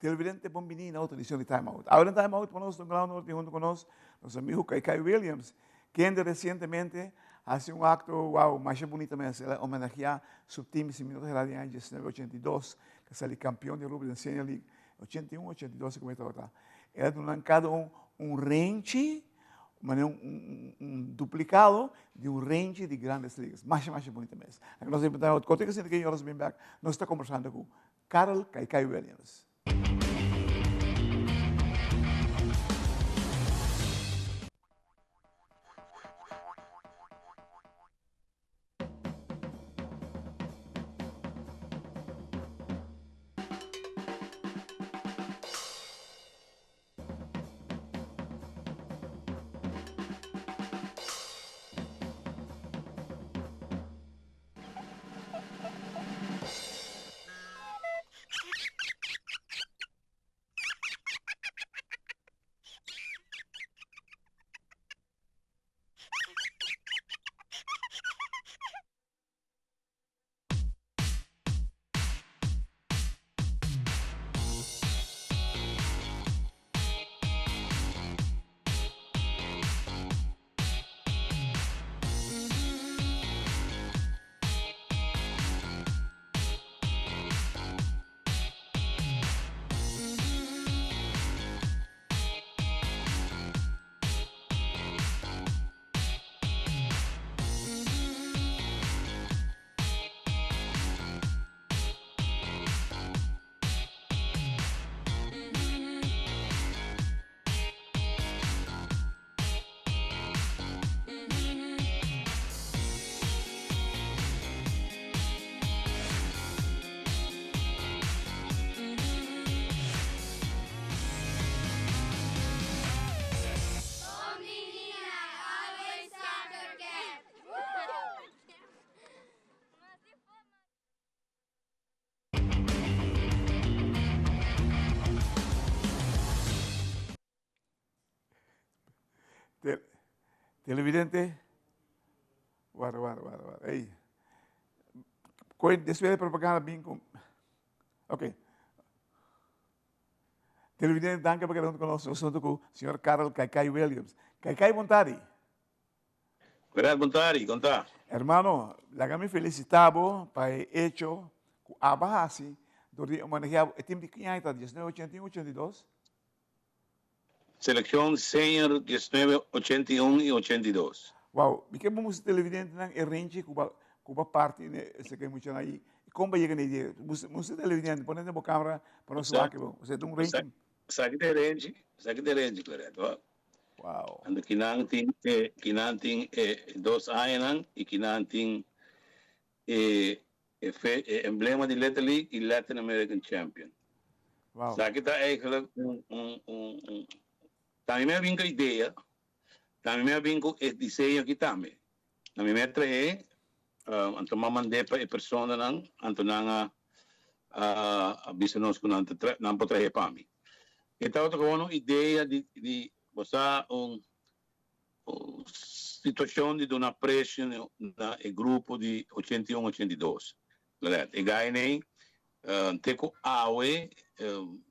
Televidente bon bini na otro edicion di Time Out. Awe den Time Out pa nos Don Norte hunto cu nos, nos amigo Kaikai Williams, kende recientemente haci un acto, wow, masha bunita mes. El a homenagea su team, si mi no ta hera, di aña diesnuebe ochenta i dos, cu a sali campeon di Aruba den Senior League, ochenta i un, ochenta i dos, como e tabata. El a duna nan cada un un renchi, manera un, un duplicado di un renchi di Grandes Ligas. Masha, masha bunita mes. Nos ta invita Time Out. Kote cu sinti cu nos bin back, nos ta conversando cu Karel Kaikai Williams. Televidente, warda, warda, warda, warda. Ey. Koe después de propaganda bin con. Ok. Televidente, danke pa keda hunto con nos. Nos hunto cu señor Karel Kaikai Williams. Kaikai, bon tardi. Goedendag, bon tardi, con ta? Hermano, laga mi felicita bo pa e hecho cu aba haci door di homenagea e team di ki aña ta? Diesnuebe ochenta i un, ochenta i dos? Seleccion Senior diesnuebe ochenta i un i ochenta i dos. Wow, mi ke bo mustra televidentenan e renchi cu ba cu ba parti ne esaki muchanan ayi. Con ba yega na idea? Mustra televidente, pone den bo camera pa nos wak bo. Osea ta un renchi. Esaki ta e renchi, esaki ta e renchi Claret, wak. Wow. Anto kinan tin e kinan tin e dos añanan y kinan tin e e fe e emblema di Little League y Latin American Champion. Wow. Esaki ta eigenlijk un un un un tambe mi a bin cu idea, tambe mi a bin cu e diseño aki tambe. Tambe mi a trahe anto mi a mand'e pa e personanan anto nan a a bisa nos cu nan ta tra nan por trahe pa mi. E tabata gewoon un idea di di bo sa un Situacion di duna aprecio na e grupo di ochenta i un, ochenta i dos. Laret, e gai'ney te cu awe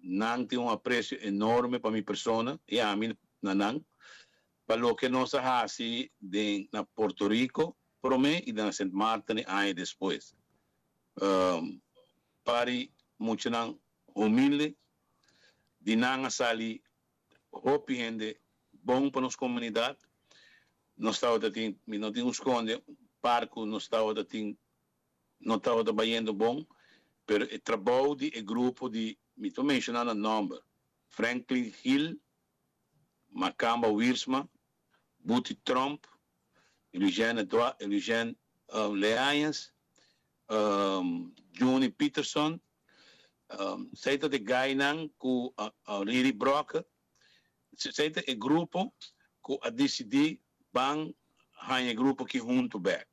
nan tin un aprecio enorme pa mi persona y ami na nan pa loke nos a haci den na Puerto Rico prome y na Sint Maarten e aña despues. Pari muchanan humilde di nan a sali Hopi hende bon pa nos comunidad. Nos tabata tin, mi no tin un sconde, un par cu nos tabata tin no tabata bayendo bon, pero e trabou di e grupo di, mi ta menciona nan nomber, Franklin Gil, Macamba Wiersma, Buti Tromp, Eugène Eugène Leañez, Juni Peterson, Esei ta de gainan ku Riri Brokke. Esei ta e grupo ku a disidí ban haña e grupo aki huntu bèk.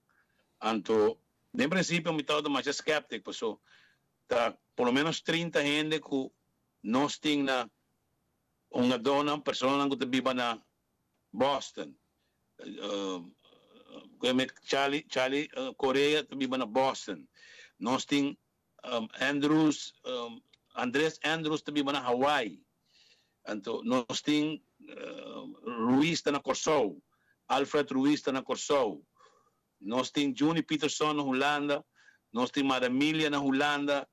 Anto den prinsipio mi tabata masha skèptik paso ta por lo ménos trinta hende ku nos tin na hungadónan, personanan ku ta biba na Boston. Charlie Charlie Correa ta biba na Boston. Nos tin Andrews. Andres Andrews ta biba na Hawaii. Anto nos tin Ruiz ta na Kòrsou, Alfred Ruiz ta na Kòrsou. Nos tin Juni Peterson na Hulanda, nos tin Madamilia na Hulanda,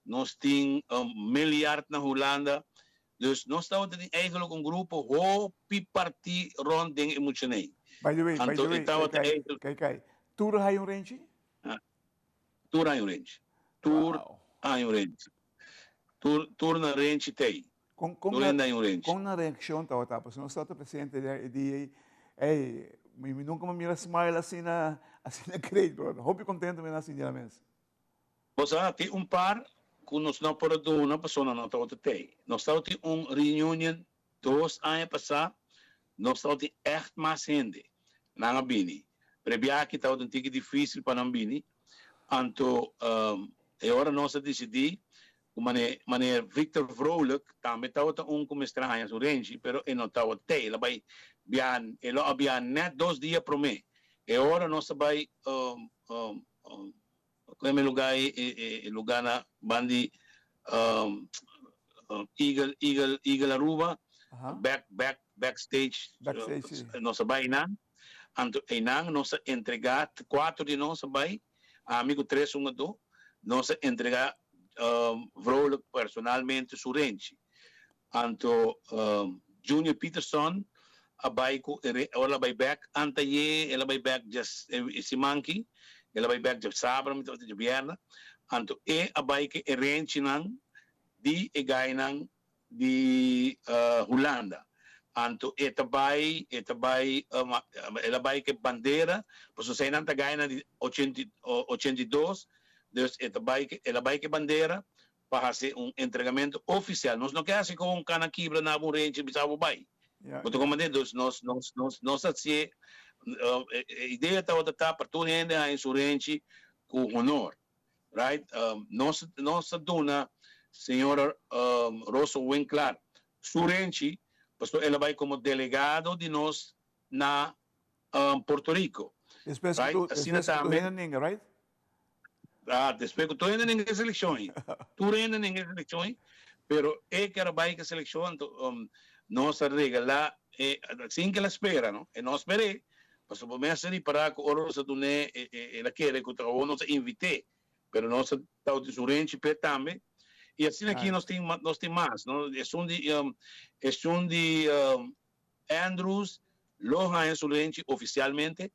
nos tin Milliard na Hulanda. Dus nos tabata tin eigenlijk un grupo hopi partí rond den e muchaney. By the way, by Anto the e way, tabata Kai, eigenlijk. Kai, Kai, tur a haya un renchi? Tur a haya un renchi. Tur Wow. a haya un renchi. Tur, tur na renchi t'ey. Con, con Tur na, hende a haya un renchi. con na reaccion tabata? Pasobra nos tabata presente den e dia ey. Ey, mi, mi nunca mi a mira smile asina, asina great, brother. Hopi contento mi na sinti na mes. Bo sa, tin un par ku nos no por a duna pasobra nan no tabata tei. Nos tabatin un reunion dos aña pasá, nos tabatin ègt mas hende. Nan a bini. Pero e biaha aki tabata un tiki difísil pa nan bini. Anto e ora nos a disidí ku mané Victor Vrolijk tambe tabata un ku mester a haña su renchi, pero e no tabata tei. El a bai biaha, e lo a biaha nèt dos dia promé. E ora nos a bai Kua e lugar ei e lugar na banda di Eagle Eagle Eagle Aruba back back backstage nos a bai einan anto einan nos a entrega cuatro di nos a bai ami cu tres hungador nos a entrega Vrolijk personalmente su renchi Anto Junior Peterson a bai ku e ora el a bai bek antaye el a bai bek djes e siman aki el a bai bek djasabra mi ta wak djabièrnè anto e a bai ku e renchinan di e gainan di Hulanda anto e ta bai e ta bai el a bai ku e bandera pasobra eseinan ta gainan di ochenta 82 dus e ta bai el a bai ku e bandera pa hasi un entregamentu ofisial. Nos no ke hasi ku un kana kibra na bo renchi bisa bo bai. Bo ta komprende? Dus nos nos nos nos ta hasié, e idea tabata ta pa tur hende haña su renchi ku honor. Right? Nos nos ta duna señora Rosa Winklaar su renchi pasobra el a bai komo delegado di nos na Puerto Rico. Despues ku Right? tur Asina despues ku tur tambe. hende ninga, right? Ah, despues ku tur hende ninga e selekshon ei. Tur hende ninga e selekshon ei, pero e ker a bai ku e selekshon, anto nos a regalá e, sin ku el a spera, no? E no a sper'é, pasobra bo mes a ripará ku ora nos a dun'é, el a kere ku ta awor nos a invit'é, pero nos a tawata su renchi p'e tambe. I asina aki nos tin, nos tin mas, no? Esun di, esun di Andrews lo haña su renchi ofisialmente,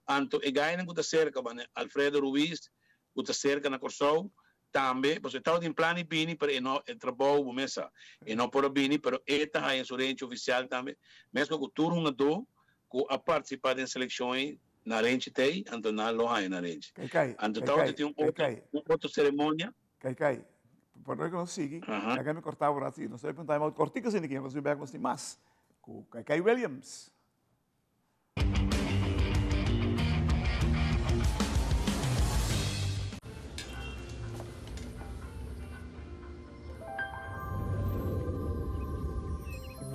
anto e gainan ku ta serka, manera Alfredo Ruiz ku ta serka na Kòrsou tambe, pasobra e tabatin plan di bini pero e no e trabou bo mes sa e no por a bini pero e ta haña su renchi ofisial tambe, meskos ku tur hungadó ku a partisipá den selekshon ei na renchi t'ei, anto nan lo haña nan renchi. Kai kai, Anto kai tabata kai, tin un kai otro kai. un otro seremonia. Kai kai, por que nos sigui, laga mi corta bo ratito. Nos ta bai punta time-out cortico asina aki, nos ta bek nos tin mas cu Kai Kai Williams.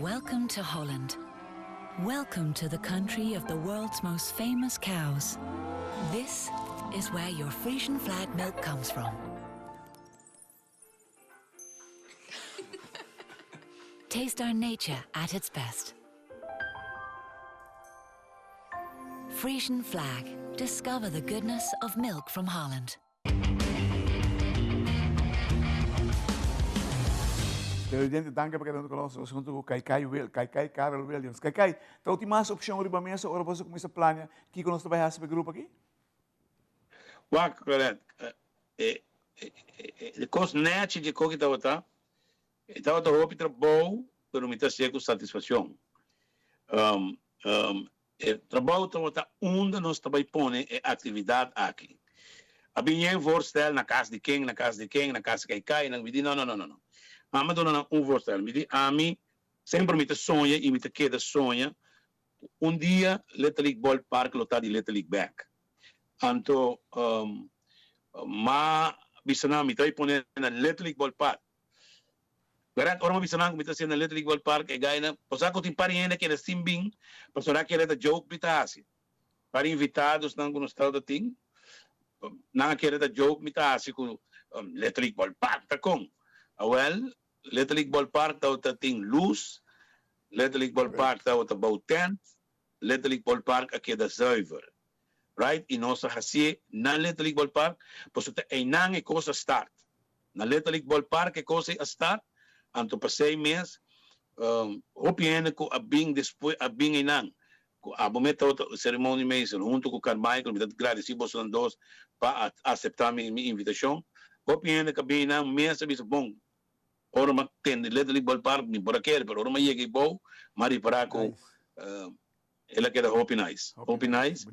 Welcome to Holland. Welcome to the country of the world's most famous cows. This is where your Frisian flag milk comes from. Taste our nature at its best. Frisian flag. Discover the goodness of milk from Holland. Televidente, danki pa keda huntu ku nos. Nos huntu ku Kaikai Wil, Kaikai Karel Williams. Kaikai, ta tin mas opshon riba mesa ora boso kuminsá plania kiko nos ta bai hasi pa e grupo aki? Wak, Claret, e e kos nèchi dje koki tabata, e tabata hopi trabou, pero mi ta hasié ku satisfakshon. E trabou tabata unda nos ta bai pone e actividad aki. A bin yen voorstel na cas di ken, na cas di ken, na cas di Kaikai, nan mi di no, no, no, no, no. Ami a duna nan un voorstel. Mi di ami semper mi ta soña y mi ta keda soña cu un dia Little League Ballpark lo ta di Little League bek. Anto m'a bisa nan mi ta bai pone na Little League Ballpark. Berat, ora mi bisa nan ku mi ta hasiendo Little League Ballpark, e gainan, bo sa ku tin par hende kere sin bin, pasobra nan kere ta joke mi ta hasi. Par invitadosnan ku nos tabata tin, nan a kere ta joke mi ta hasi ku Little League Ballpark ta kon. Awel, Little League Ballpark tabata tin lus, Little League Ballpark tabata bou tent, Little League Ballpark a keda zuiver. Right? I nos a hasié na Little League Ballpark, pasobra ta einan e kos a start. Na Little League Ballpark e kos ei a start, anto pasei mes hopi hende ku a bin despues a bin einan, ku abo mes tabata Ceremony Mason huntu ku Carmichael, mi ta gradisí bosonan dos pa a aseptá mi mi invitashon. Hopi hende ku a bin einan mes a bisa, Bon, ora mi a tende Little League Ballpark mi por a kere, pero ora mi a yega eibou mi a ripará ku El a keda hopi nice, hopi nice.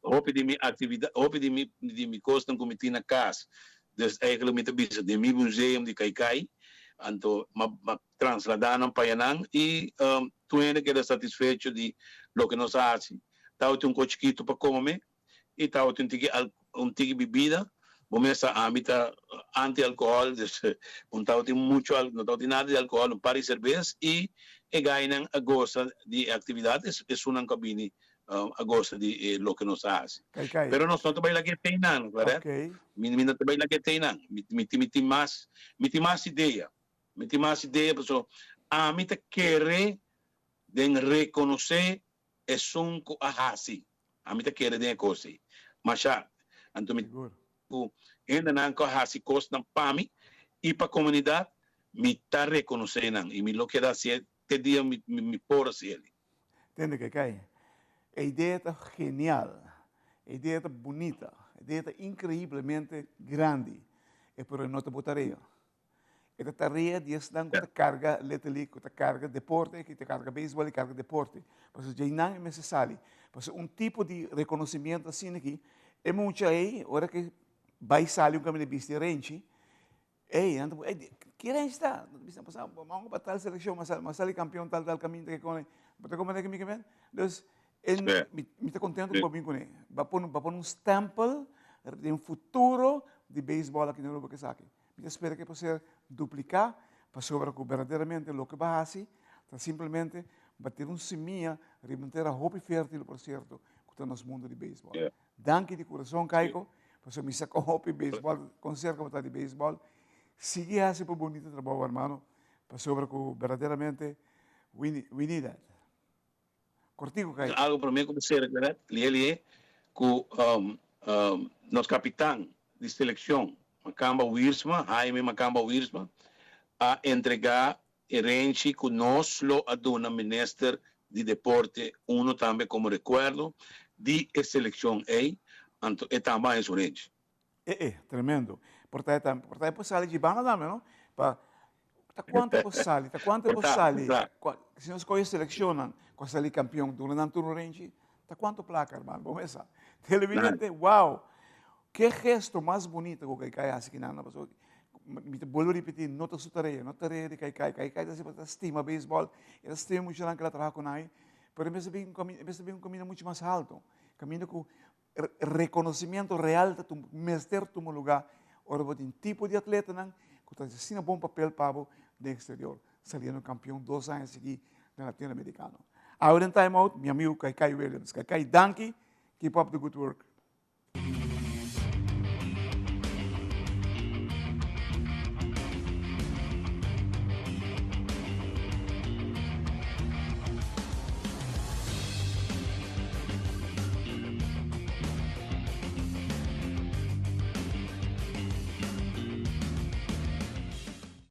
Hopi di mi actividad, hopi di mi di mi cosnan cu mi tin na cas, dus eigenlijk mi ta bisa den mi museum di Kaikai, anto m'a m'a traslada nan pa ayanan y tur hende keda satisfecho di loke nos a haci. Tabatin un cos chikito pa come y tabatin un tiki un tiki bibida, bo mes sa ami ta anti alcohol dus no tabatin mucho no tabatin nada di alcohol, un par di cerbes y e gainan a gosa di e actividad, esunnan cu a bini a gosa di e loke nos a haci. Pero nos no ta bay laga e teinan, Claret, mi no ta bay laga e teinan, mi mi tin mas mi tin mas idea, mi tin mas idea pasobra ami ta kere den reconoce Esun ku a hasi. Ami ta kere den e kos ei. Masha. Anto mi ku hendenan ku a hasi kosnan pa mi i pa komunidat, mi ta rekonosé nan i mi lo keda hasié te dia mi mi por hasié. Tende Kaikai, e idea ta genial, e idea ta bunita, e idea ta inkreiblemente grandi, e pero e no ta bo tarea. E ta tarea di esnan ku ta karga Little League, ku ta karga deporte, ku ta karga beisbòl i karga deporte. Pasobra djeinan e mester sali. Pasobra un tipo di rekonosimiento asina aki, e mucha ei, ora ku e bai sali un kaminda bisti e renchi, ei, nan ta puntra, ei, ki renchi ta? Nan ta bisa, pasobra bo a pa tal selekshon, bo a sali kampion tal tal kaminda ke kone. Bo ta komprende ke mi ke men? Dus, mi ta kontento ku bo a bin kuné. Bo a pone, bo a pone un stèmpel den futuro di beisbòl aki na Aruba ku esaki. Mi ta spera ku e por ser dupliká, pasobra ku berdaderamente loke bo a hasi ta simplemente bater un simia riba un tera hopi fértil, por sierto, ku ta nos mundu di beisbòl. Danki di kurason, Kaiko, pasobra mi sa kon hopi beisbòl, kon serka bo ta di beisbòl. Sigui hasi bo bunita trabou, hermano, pasobra ku berdaderamente we we need that. Kortiku, Kaiko. Algu promé ku bo sera, Claret, lihe lihe, ku nos kapitan di selekshon, Makamba Wiersma, Jaime Makamba Wiersma, a entregá e renchi ku nos lo a duna Minister di Deporte uno tambe komo rekuerdo di e selekshon ei, anto e tambe a haña su renchi. E e, tremendo. Por ta e tambe, por ta e por sali dje banda tambe, no? Pa, ta kuantu por sali, ta kuantu por sali. Si nos kohe selekshonnan ku a sali kampion, duna nan tur un renchi, ta kuantu plaka, hermano? Bo mesa. Televidente, wow! Ke gesto mas bunita ku Kaikai a hasi kinan, pasobra mi ta bolbe ripití, no ta su tarea, no tarea di Kaikai. Kaikai ta hasi pasobra e ta stima beisbòl, e ta stima muchanan ku el a traha ku nan, pero e mester bin un kaminda, e mester bin un kaminda muchu mas haltu, kaminda ku Reconocimiento real ta mester tuma lugar ora bo tin tipo di atletanan cu ta haci asina bon papel pa bo den exterior, saliendo campeon dos aña sigui den Latinoamericano. Awe den Time Out, mi amigo Kaikai Williams. Kaikai, danki, keep up the good work.